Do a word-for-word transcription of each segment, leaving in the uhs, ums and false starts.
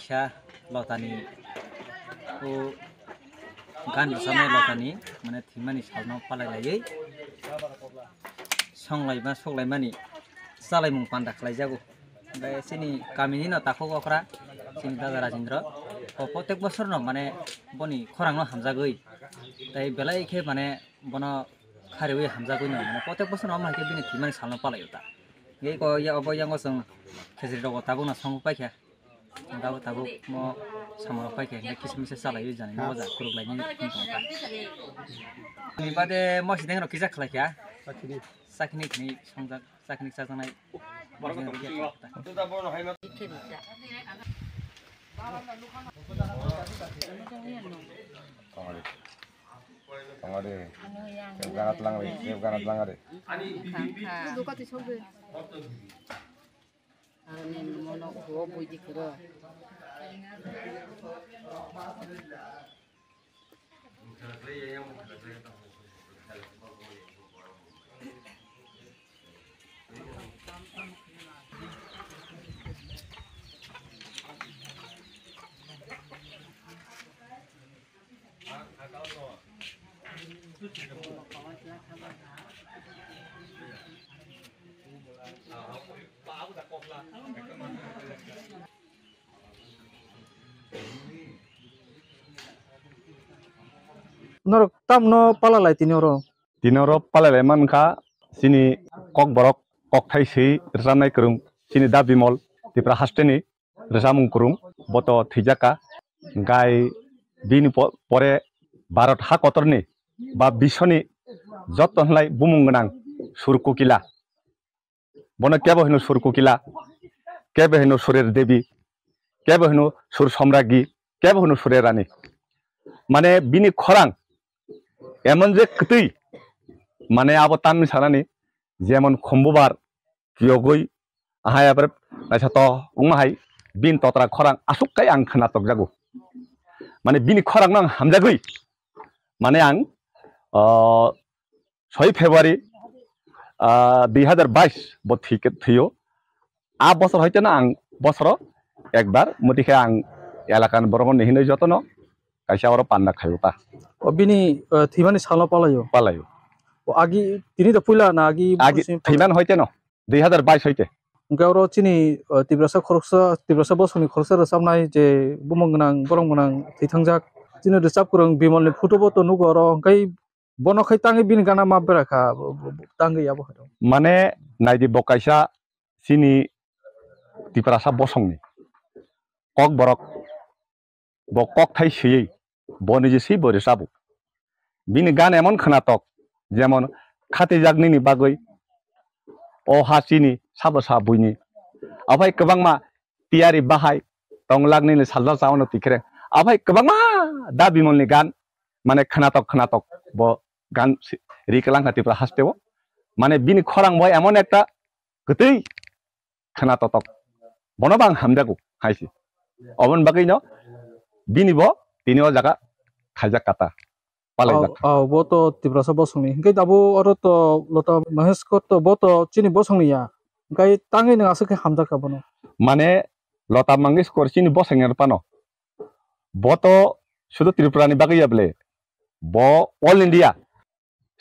Kha lotani o gan rwchapnai lotani mane thwimani salno palai laiwi songlaima soklaimani chalaimung panda khlaijago. Hwnkhe chini kamini no takhuk okra chini dada Rajendra o protek bosorno mane boni khorangno hamjagwi tei belai khe mane bono khariwi hamjagwi no mane protek bosorno omo hai khe bini thwimani salno palaio ta. Hwnkhe eko ya obo yango chwng khejri rogo tabukno songwi paikha. Tabuk tabuk mo samung rok paikha hwnkhe kisa misa chalaiwi jani nogo ja kwrwk lainani thung tongo ta. Ni bade mo sideng rok kisa khlai kha. Sakini. Sakini khni songjak, sakini chajaknai. Tongari. Tongari. Kep ganat langari, kep ganat langari. Aroni mono huo buidi kwrwi. Norok tamno pala lai tini oro? Tini oro pala lai mankha chini Kokborok kokthai swi rwchapnai kwrwng chini Da Bimol Tripura hasteni rwchapmung kwrwng, bo to thwijak kha. Gai bini po-, pore Bharat ha kotorni ba biswni joto hinlai bumung gwnang sur kokila. Bono kebo hino sur kokila, kebo hino surer devi, kebo hino sur somraggi, kebo hino surer rani. Mane bini khorang emon je kwtwi, mane abo tamni sanani jemon khumbubar, phiyogwi, ahai apre naisa to wngma hai bini totra khorang aswk kai ang khna tokjago. Mane bini khorang no ang hamjagwi, mane ang, ah, soi February, ah, dui hazar bais bo thwi-, thwiyo. A bosor hoite no ang bosoro ekbar muti khe ang elakani borok no hinwi jotono kaisa oro panda khaio ta. O bini, ah, thwimani salno palaio? Palaio. O agi tini da puila na agi? Agi bosni pala? Thwiman hoite no. Dui hazar bais hoite. Hwnkhe oro chini, uh, Tiprasa khoroksa, Tiprasa bosongni khoroksa rwchapnai je bumung gwnang, borom gwnang thwi thangjak. Chini rwchap kwrwng Bimolni photo bo to nugo oro, hwnkhe bono khai tangwi bini gana ma bera kha, bo, bo, bo, tangwi abo hai. Mane naidi bo kaisa chini Tiprasa bosongni Kokborok. Bo kokthai swiwi bo niji swi bo rwchabo. Bini gan emon khwnatok, jemon khatijak nini bagwi o ha chini sabo sa buini. Aphai kwbangma tiyari bahai tonglak nini saljak chawano twikhre. Aphai kwbangma Da Bimolni gan mane khwnatok khwnatok bo gan si-, ri kwlangkha Tripura hasteo. Mane bini khorang bo emon ekta kwtwi khwna totok. Bono bo ang hamjago hai se. Oboni bagwi no bini bo tini o jaga khaijak kata, palaijak. Aw, aw, bo to Tiprasa bosongni. Hinkhe abo oro to Lata Mangeshkar to bo to chini bosongni ya. Hinkhe tangwi nwng aswk khe hamjak kha bono. Mane Lata Mangeshkar chini bosongni phano. Bo to sudu Tripura ni bagwi ya bwle. Bo all India.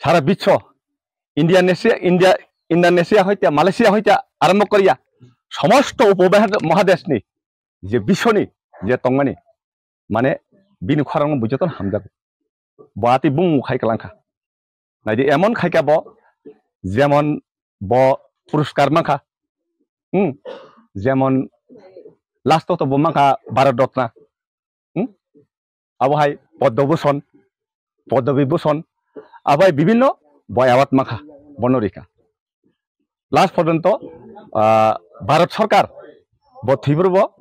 Sara biswo, Indonesia, India, Indonesia hoite, Malaysia hoite, arombo koriya, somosto upo mahadesh ni je biswni je tongmani, mane bini khorang no bujoton hamjago. Bo ati bung khai kalangkha. Naidi emon khaika bo, jemon bo puruskar mankha, hmm, jemon last to bo mankha Bharat Ratna. Hmm? Abo hai Padma Bhushan, Padma Vibhushan, abo hai bibhinno bai award mankha, bono rikha. Last porjonto, ah, Bharat Sarkar bo thwibro bo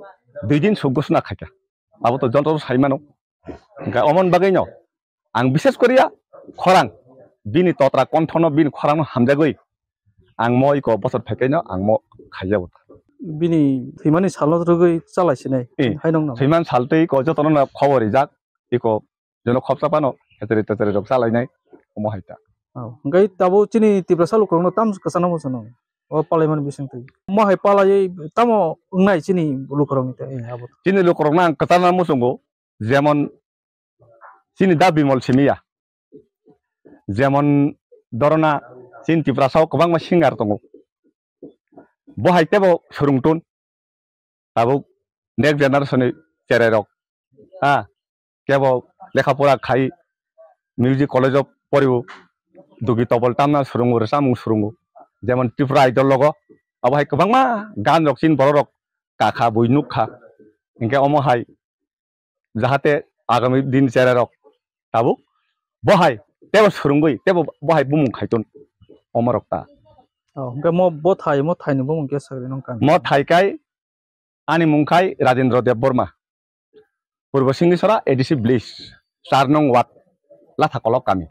dui din suk ghosna khaikha. Abo to joto sai mano. Hwnkhe omon bagwino ang bishes koriya khorang bini totra konthono bini khorangno hamjagwi ang mo iko bosor phaikhaino ang mo khaijago. Bini thwimani salno rwgwi chalai sinai. Eh, hai nong nang. Thwiman saltwi ko jotono na khobor rijak, iko jono khopsa phano khetri tetri rok chalainai omo hai ta. Oh, hwnkhe tabuk chini Tiprasa lukurokno tam kwchangno muchungo. O palaimani bisingtwi. Mo hai palaiwi tamo wngnai chini lukurokni tei abo. Chini lukurokno ang kwcharna muchungo, jemon chini da Bimol Simiya, jemon dorona chini Tiprasa o kwbangma singer tongo. Bo hai tebo swrwngtun. Tabuk next generation ni cherai rok, ha, kebo lekha pora khai music college o poriwo, dugi tobol tamna swrwngo, rwchapmung swrwngo, jemon Tripura Idol logo, abo hai kwbangma gan rok chini borok rok kakha bui nukha, hinkhe omo hai jahate agami din cherai rok tabuk bo hai tebo swrwngwi tebo bo hai bumung khaitun omo rok ta. Oh, hinkhe mo bo thai, mo thai ni bumung khe sagri nong kami. Mo thai kai Ani mung khai Rajendra Debbarma, Purbo Singlisora A D C village, char nong ward, Lathakolok kami.